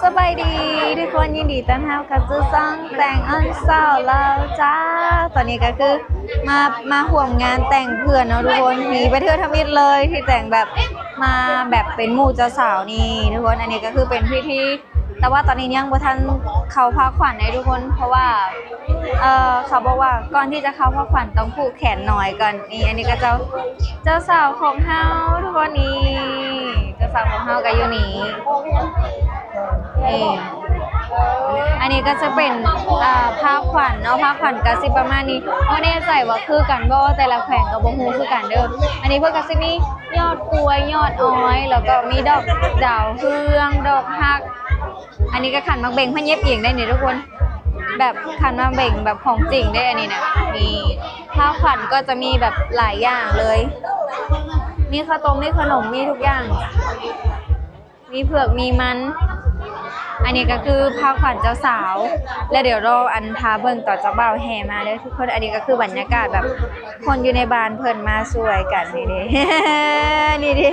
ສະບາຍດີທຸກຄົນ, ຍິນດີຕ້ອນຮັບເຂົ້າສູ່ຊ່ອງແຕ່ງອອນຊາວລາວຈ້າ. ຕອນນີ້ກໍຄືມາ ມາຮ່ວມງານແຕ່ງເພື່ອນເນາະທຸກຄົນ. ນີ້ໄປເທື່ອທຳອິດເລີຍ ທີ່ແຕ່ງແບບ ມາແບບເປັນໝູ່ເຈົ້າສາວນີ້ທຸກຄົນ. ອັນນີ້ກໍຄືເປັນພິທີ ແຕ່ວ່າຕອນນີ້ຍັງບໍ່ທັນເຂົ້າພາຂວັນເດ້ທຸກຄົນ ເພາະວ່າ ເອີ ເຂົາບອກວ່າກ່ອນທີ່ຈະເຂົ້າພາຂວັນຕ້ອງຜູກແຂນນ້ອຍກ່ອນ. ນີ້ ອັນນີ້ກໍເຈົ້າ ເຈົ້າສາວຂອງເຮົາທຸກຄົນ. ນີ້ ເຈົ້າສາວຂອງເຮົາກໍຢູ່ນີ້. ນີ້ ອັນນີ້ກໍຈະເປັນ ອ່າ ພາຂວັນເນາະ, ພາຂວັນກໍຊິປະມານນີ້. ບໍ່ແນ່ໃຈວ່າຄືກັນບໍ່ ແຕ່ລະແຂວງກໍບໍ່ຮູ້ຄືກັນເດີ້. ອັນນີ້ເພິ່ນກໍຊິມີ ຍອດກ້ວຍ ຍອດອ້ອຍ ແລ້ວກໍມີດອກດາວເຮືອງ ດອກຮັກ. ອັນນີ້ກໍຂັນໝາກເບັງ ເພິ່ນເຢັບເອງໄດ້ນີ້ທຸກຄົນ, ແບບຂັນໝາກເບັງແບບຂອງຈິງເດ້ອັນນີ້ນະ. ນີ້ ພາຂວັນກໍຈະມີແບບຫຼາຍຢ່າງເລີຍ, ມີເຂົ້າຕົ້ມ ມີຂະໜົມ ມີທຸກຢ່າງ, ມີເຜືອກ ມີມັນ. ອັນນີ້ກໍຄືພາຂວັນເຈົ້າສາວ ແລ້ວດຽວລໍອັນ ຖ້າເບິ່ງຕອນເຈົ້າບ່າວແຫ່ມາເດີ້ທຸກຄົນ. ອັນນີ້ກໍຄືບັນຍາກາດແບບ ຄົນຢູ່ໃນບ້ານເພິ່ນມາຊ່ວຍກັນນີ້ເດ້ ນີ້ເດ້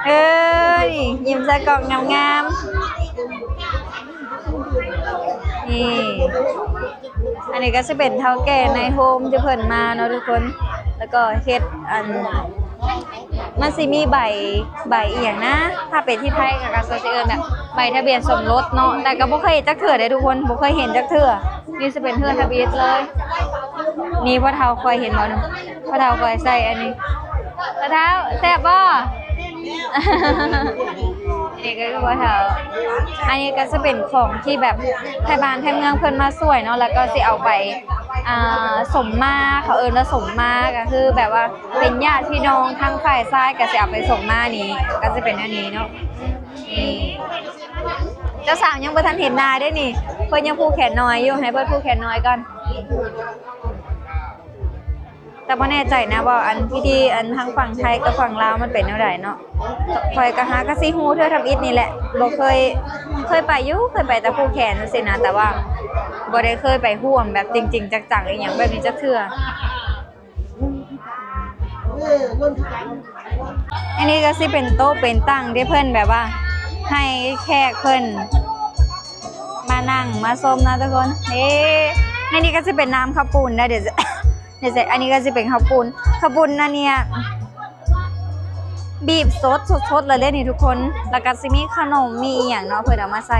ເອີ ນີ້ຍິ້ມໃສ່ກ້ອງງາມໆ ນີ້. ອັນນີ້ກໍຊິເປັນເຖົ້າແກ່ນາຍໂຮມທີ່ເພິ່ນມາເນາະທຸກຄົນ, ແລ້ວກໍເຮັດອັນ ມັນຊິມີໃບ ໃບອີ່ຫຍັງນະ ຖ້າເປັນທີ່ໄທກໍ ກໍຊິເອີ້ນແບບໃບທະບຽນສົມລົດເນາະ, ແຕ່ກໍບໍ່ເຄີຍເຮັດຈັກເທື່ອເດ້ທຸກຄົນ, ບໍ່ເຄີຍເຫັນຈັກເທື່ອ. ນີ້ຊິເປັນເຮືອນທຳອິດເລີຍ. ນີ້ພໍ່ເຖົ້າຂ້ອຍເຫັນບໍ່ນີ້? ພໍ່ເຖົ້າຂ້ອຍໃສ່ອັນນີ້. ພໍ່ເຖົ້າ ແຊບບໍ່? ນີ້ກໍຄືພໍ່ເຖົ້າ. ອັນນີ້ກໍຊິເປັນຂອງທີ່ແບບໄທບ້ານໄທເມືອງເພິ່ນມາຊ່ວຍເນາະ, ແລ້ວກໍຊິເອົາໄປ ອ່າ ສົມມາ, ເຂົາເອີ້ນວ່າສົມມາ, ກໍຄືແບບວ່າເປັນຍາດພີ່ນ້ອງທາງຝ່າຍຊາຍກໍຊິເອົາໄປສົມມາ. ນີ້ກໍຊິເປັນແນວນີ້ເນາະ. ນີ້ ເຈົ້າສາວຍັງບໍ່ທັນເຫັນໜ້າເດ້ນີ້, ເພິ່ນຍັງຜູກແຂນນ້ອຍຢູ່, ໃຫ້ເພິ່ນຜູກແຂນນ້ອຍກ່ອນ. ແຕ່ບໍ່ແນ່ໃຈນະວ່າອັນພິທີອັນທາງຝັ່ງໄທກັບຝັ່ງລາວມັນເປັນແນວໃດເນາະ. ຂ້ອຍກໍຫາກໍຊິຮູ້ເທື່ອທຳອິດນີ້ແຫຼະ, ບໍ່ເຄີຍ ເຄີຍໄປຢູ່ ເຄີຍໄປແຕ່ຜູກແຂນຈັ່ງຊີ້ນະ, ແຕ່ວ່າບໍ່ໄດ້ເຄີຍໄປຮ່ວມແບບຈິງໆຈັງໆອີ່ຫຍັງແບບນີ້ຈັກເທື່ອ. ອັນນີ້ກໍຊິເປັນໂຕະເປັນຕັ່ງທີ່ເພິ່ນແບບວ່າໃຫ້ແຂກເພິ່ນມານັ່ງມາຊົມເນາະທຸກຄົນ. ເອີ ໃນນີ້ກໍຊິເປັນນ້ຳເຂົ້າປຸ້ນນະ, ດຽວ ດຽວ ອັນນີ້ກໍຊິເປັນເຂົ້າປຸ້ນ, ເຂົ້າປຸ້ນອັນເນີ້ຍບີບສົດ ສົດໆເລີຍເດ້ນີ້ທຸກຄົນ. ແລ້ວກໍຊິມີຂະໜົມ ມີອີ່ຫຍັງເນາະ ເພິ່ນເອົາມາໃສ່.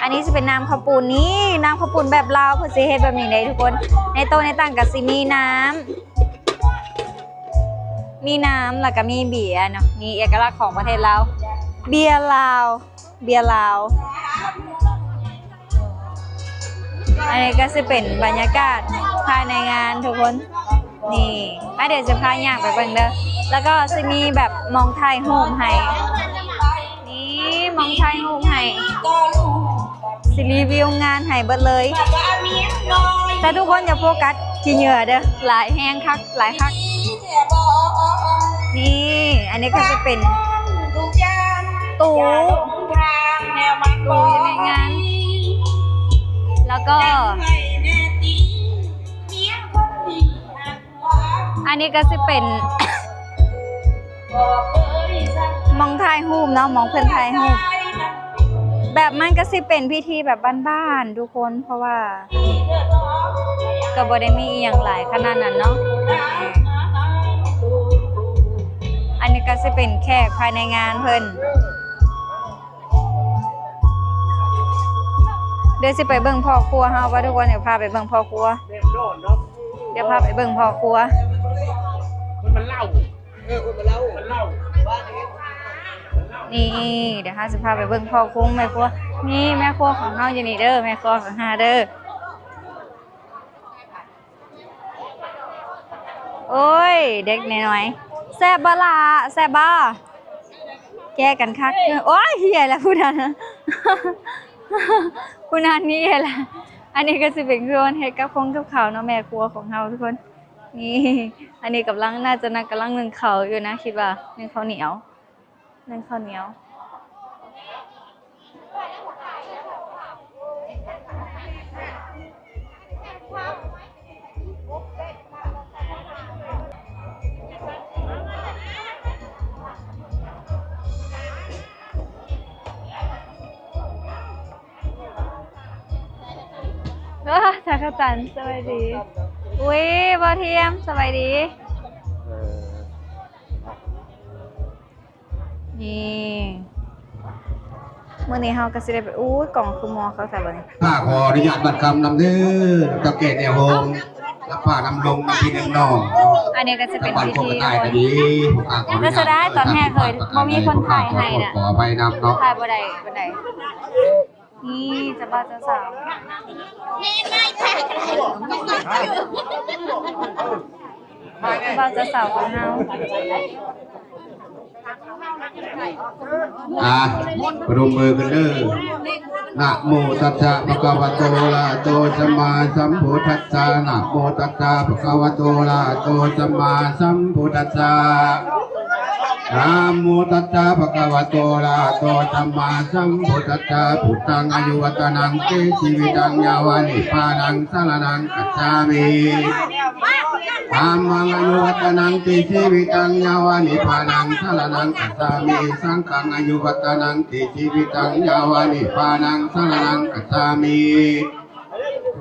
ອັນນີ້ຊິເປັນນ້ຳເຂົ້າປຸ້ນ. ນີ້ ນ້ຳເຂົ້າປຸ້ນແບບລາວ ເພິ່ນຊິເຮັດແບບນີ້ເດ້ທຸກຄົນ. ໃນໂຕະໃນຕັ່ງກໍຊິມີນ້ຳ ມີນ້ຳ ແລ້ວກໍມີເບຍເນາະ. ນີ້ເອກະລັກຂອງປະເທດລາວ, ເບຍລາວ ເບຍລາວ. ອັນນີ້ກໍຊິເປັນບັນຍາກາດພາຍໃນງານທຸກຄົນ. ນີ້ ອາ ດຽວຈະພາຍ່າງໄປເບິ່ງເດີ. ແລ້ວກໍຊິມີແບບໝ່ອງຖ່າຍຮູບໃຫ້. ນີ້ ໝ່ອງຖ່າຍຮູບໃຫ້, ຊິຣີວິວງານໃຫ້ເບິດເລີຍ. ແຕ່ທຸກຄົນຢ່າໂຟກັສຂີ້ເຫຍື້ອເດີ, ຫຼາຍແຮງຄັກ ຫຼາຍຄັກ. ນີ້ ອັນນີ້ກໍຈະເປັນຕູ້ ຕູ້ຢູ່ໃນງານ. ແລ້ວກໍ ອັນນີ້ກໍຊິເປັນໝ່ອງຖ່າຍຮູບເນາະ, ໝ່ອງເພິ່ນຖ່າຍຮູບ. ແບບມັນກໍຊິເປັນພິທີແບບບ້ານໆທຸກຄົນ, ເພາະວ່າກໍບໍ່ໄດ້ມີອີ່ຫຍັງຫຼາຍຂະໜາດນັ້ນເນາະ. ອັນນີ້ກໍຊິເປັນແຂກພາຍໃນງານເພິ່ນ. ດຽວຊິໄປເບິ່ງພໍ່ຄົວເຮົາວ່າທຸກຄົນ, ດຽວພາໄປເບິ່ງພໍ່ຄົວ. ດຽວພາໄປເບິ່ງພໍ່ຄົວ. ມັນເລົ່າ ເອີ ຄົນມາເລົ່າ ມັນເລົ່າ. ນີ້ ດຽວເຮົາຊິພາໄປເບິ່ງພໍ່ຄົວແມ່ຄົວ. ນີ້ແມ່ຄົວຂອງເຮົາຢູ່ນີ້ເດີ, ແມ່ຄົວຂອງເຮົາເດີ. ໂອ້ຍ ເດັກນ້ອຍໆ ແຊບບໍ່ລະ? ແຊບບໍ່? ແກ້ກັນຄັກ. ໂອ້ຍ ເຫຍແລ້ວຜູ້ນັ້ນ, ຜູ້ນັ້ນນີ້ແຫຼະ. ອັນນີ້ກໍຊິເປັນຄືເຮັດກັບຄົງກັບເຂົ້າເນາະ, ແມ່ຄົວຂອງເຮົາທຸກຄົນ. ນີ້ ອັນນີ້ກຳລັງ ໜ້າຈະນັ່ງ ກຳລັງໜຶ້ງເຂົ້າຢູ່ນະ, ຄິດວ່າໜຶ້ງເຂົ້າໜຽວ ໜຶ້ງເຂົ້າໜຽວ. ເອີ ຈັກກະຈັນ ສະບາຍດີ. ອຸ້ຍ ບໍ່ທຽມ ສະບາຍດີ. ເອີ ນີ້ ມື້ນີ້ເຮົາກໍຊິໄດ້ໄປ ອູ້ຍ ກ້ອງຄືມໍຄັກແທ້ບັດນີ້. ຂ້າຂໍອະນຸຍາດບັດຄຳນຳເດີ ເຖົ້າແກ່ແນວໂຮມ ຮັບຜ້ານຳລົງນຳພີ່ນຳນ້ອງເນາະ. ອັນນີ້ກໍຈະເປັນພິທີ ກໍເສຍດາຍຕອນແຮກເລີຍ ບໍ່ມີຄົນຖ່າຍໃຫ້ນະ ຂໍອະໄພນຳເນາະ ຖ່າຍບໍ່ໄດ້ປານໃດ. ນີ້ເຈົ້າບ່າວເຈົ້າສາວ ເຈົ້າບ່າວເຈົ້າສາວຂອງເຮົາ. ອ່າ ປະນົມມືກັນເດີ. ນະໂມຕັດສະ ພະຄະວະໂຕ ອະລະຫະໂຕ ສຳມາສຳພຸດທັດສະ. ນະໂມຕັດສະ ພະຄະວະໂຕ ອະລະຫະໂຕ ສຳມາສຳພຸດທັດສະ. ນະໂມຕັດສະ ພະຄະວະໂຕ ອະລະຫະໂຕ ສຳມາສຳພຸດທັດສະ. ພຸດທັງ ອາຍຸວັດຕະນັງ ຕິ ຊີວິຕັງ ຍາວະ ນິບພານັງ ສະລະນັງ ກັດສາມິ. ທຳມັງ ອາຍຸວັດຕະນັງ ຕິ ຊີວິຕັງ ຍາວະ ນິບພານັງ ສະລະນັງ ກັດສາມິ. ສັງຄັງ ອາຍຸວັດຕະນັງ ຕິ ຊີວິຕັງ ຍາວະ ນິບພານັງ ສະລະນັງ ກັດສາມິ.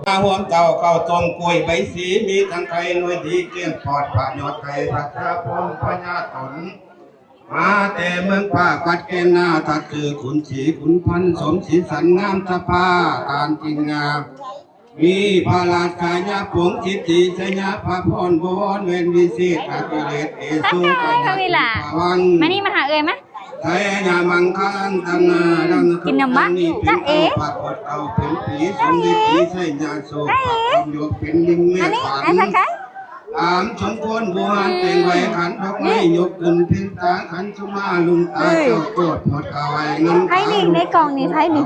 ມາຮ່ວມເຈົ້າເຂົ້າຕົ້ມກ້ວຍໃບສີ ມີທັງໄຂ່ໜ່ວຍດີ ກ້ຽງປອດພະຍອດໄຂ່ ພັດສະພົມພະຍາຕົນ ມາແຕ່ເມືອງຟ້າ ກັດແກ່ນນາ ທັດຊື່ຂຸນສີຂຸນພັນ ສົມສີສັນງາມສະພາ ຕານຈິງງາມ ມີພະລາຊາຍາປົງ ສິດທິໄຊຍະພະພອນ ບໍວອນແວ່ນວິເສດ ອາຕິເລດເອໂສ ເອີຍ ຄາມິລາ ພະວັງ ມານີ້ ມາຫາເອື້ອຍມາ ໄຊຍະມັງຄະລັນຕະນາ ດັ່ງ ກິນນ້ຳມັນ ນີ້ເປັນ ຈະເອ ເອົາປາກົດເອົາເປັນຜີ ສົມເດັດສີໄຊຍະໂສ ຈະເອ ພະຄຳຍົກເປັນລິງແມ່ ມານີ້ ຂວັນ ອ້າຍ ທັກທາຍ ອາມສົມຄວນບູຮານ ແຕ່ງໄວ້ຂັນດອກໄມ້ ຍົກຂຶ້ນເປັນຕາຂັນສຸມາລຸງຕາ ເຈົ້າໂກດໝົດກະໄວ້ເງິນ ໃຜນີ້ ໃນກ່ອງນີ້ໃຜນີ້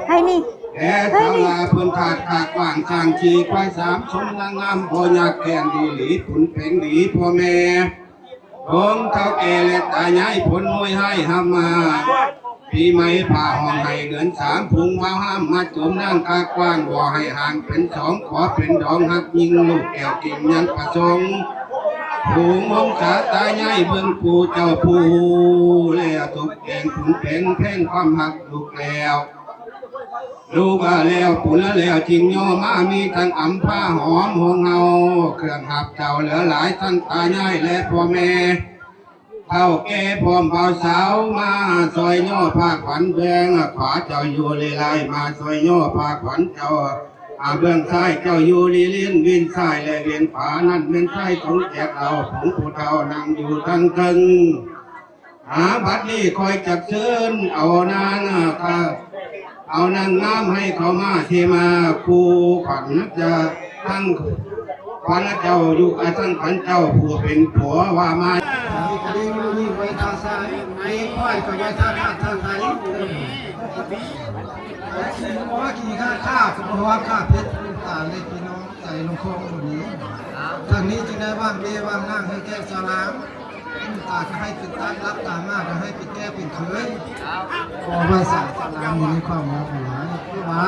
ໃຜນີ້ ແລະສາລາເພິ່ນທາດຄາກວ້າງ ຊ້າງຂີ່ຄວາຍສາມ ສົມນາງງາມບໍ່ຍາກແຄ້ນ ດີຫຼີບຸນເປັນດີພໍ່ແມ່ ຂອງເຖົ້າແກ່ ແລະຕາຍາຍ ຜົນໂມຍຮ້າຍຫ້າມມາ ປີໃໝ່ຟ້າຮ້ອງໄຫ້ເດືອນສາມ ຝູງມາຫ້າມມາໂຈມນາງກາກວ້າງ ບໍ່ໃຫ້ຫ່າງເປັນສອງ ຂໍເປັນດອງຮັກຍິງລູກແກ້ວກິ່ງຍັງປະສົງ ຝູງວົງສາຕາຍາຍເບິ່ງປູ່ເຈົ້າຜູ້ແລ້ວ ຕົກແຕ່ງປຸງແປງແພງຄວາມຮັກລູກແລ້ວ ລູກວ່າແລ້ວປຸນລະແລ້ວ ຈິງຍໍມາມີທັງອຳພາຫອມຂອງເຮົາ ເຄື່ອງຮັບເຈົ້າເຫຼືອຫຼາຍ ທັງຕາຍາຍ ແລະພໍ່ແມ່ ເຖົ້າແກ່ພ້ອມບ່າວສາວ ມາຊ່ອຍຍໍພາກຂວັນເບື້ອງຂວາເຈົ້າຢູ່ລີລາຍ ມາຊ່ອຍຍໍພາກຂວັນເຈົ້າ ອາ ເບື້ອງຊ້າຍເຈົ້າຢູ່ລີເລນ ວຽນຊ້າຍ ແລະວຽນຂວາ ນັ້ນແມ່ນຊາຍສົງແຈກເອົາ ຜົງຜູ້ເຖົ້ານັ່ງຢູ່ທາງເທິງ ອາ ບັດນີ້ຂ້ອຍຈັກເຊີນເອົານາງ ເອົານາງງາມໃຫ້ເຂົ້າມາ ເທມາຄູ່ຂວັນຈະທັງ ຂວັນລະເຈົ້າຢູ່ ອາ ທັງຂວັນເຈົ້າຜູ້ເປັນຜົວວ່າມາ ນີ້ກະດີ ມື້ນີ້ໄວ້ທ່າຊາຍ ນີ້ຂ້ອຍກະໄວ້ທ່າທາດທ່າໄທ ແລະຂີ້ງົວຂີ້ຂ້າ ຂ້າກະບໍ່ວ່າຂ້າເພັດ ຕາເລັກພີ່ນ້ອງໃຈລົງຄອງບໍ່ໜີ ທາງນີ້ຈຶ່ງໄດ້ວ່າງເວວ່າງນາງໃຫ້ແກ່ສາລາ ຕາກະໃຫ້ເປັນຕາ ຫຼັບຕາມາກະໃຫ້ເປັນແກ້ເປັນເຂີຍ ຂໍໄວ້ສາສາລາ ມີຄວາມເວົ້າຫຼາຍ ຄືວ່າ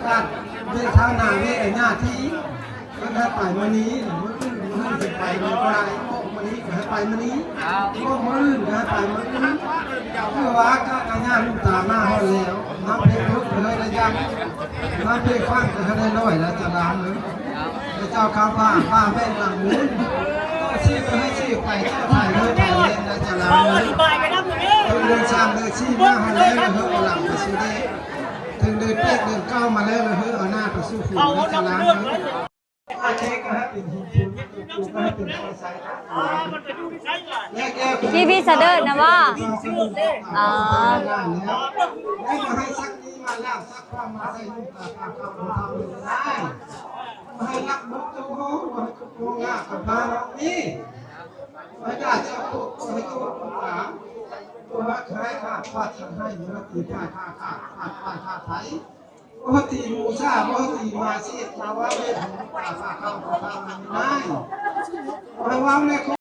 ການເວທານາເວທະຍາທີ່ ເພິ່ນໃຫ້ໄປມື້ນີ້ ມື້ອື່ນ ມື້ອື່ນຊິໄປມື້ບໍ່ໄດ້ ບອກມື້ນີ້ກະໃຫ້ໄປມື້ນີ້ ບອກມື້ອື່ນກະໃຫ້ໄປມື້ອື່ນ ຄືວ່າການອາຍາດລູກຕາມາຮອດແລ້ວ ນ້ຳເພັງເພິກກະໃຫ້ໄດ້ຍັງ ນ້ຳເພັງຟັງກະໃຫ້ໄດ້ນ້ອຍ ແລະຈະລາງເລີຍ ພະເຈົ້າຂ້າພະ ພະແມ່ນຫຼັງມູນ ເຈົ້າຊີ້ກະໃຫ້ຊີ້ໄປ ເຈົ້າຖ່າຍເລີຍ ຖ່າຍເລີຍ ແລະຈະລາງເລີຍ ເຖິງເດີນສາມເດີນສີ່ມາຮອດແລ້ວ ລະເຮີເອົາຫຼັງໄປສູ່ເດ ເຖິງເດີນແປດເດີນເກົ້າມາແລ້ວ ລະເຮີເອົາໜ້າໄປສູ່ຜູ ແລະຈະລາງເລີຍ ທີ່ພີສະເດີນນະບໍ່? ອໍ ໂອຕິໝູຊາ ໂອຕິມາເສດ ມາວາເວ ຂອງພະເຈົ້າ ພະທຳນາຍ ໂອລະວັງແລະ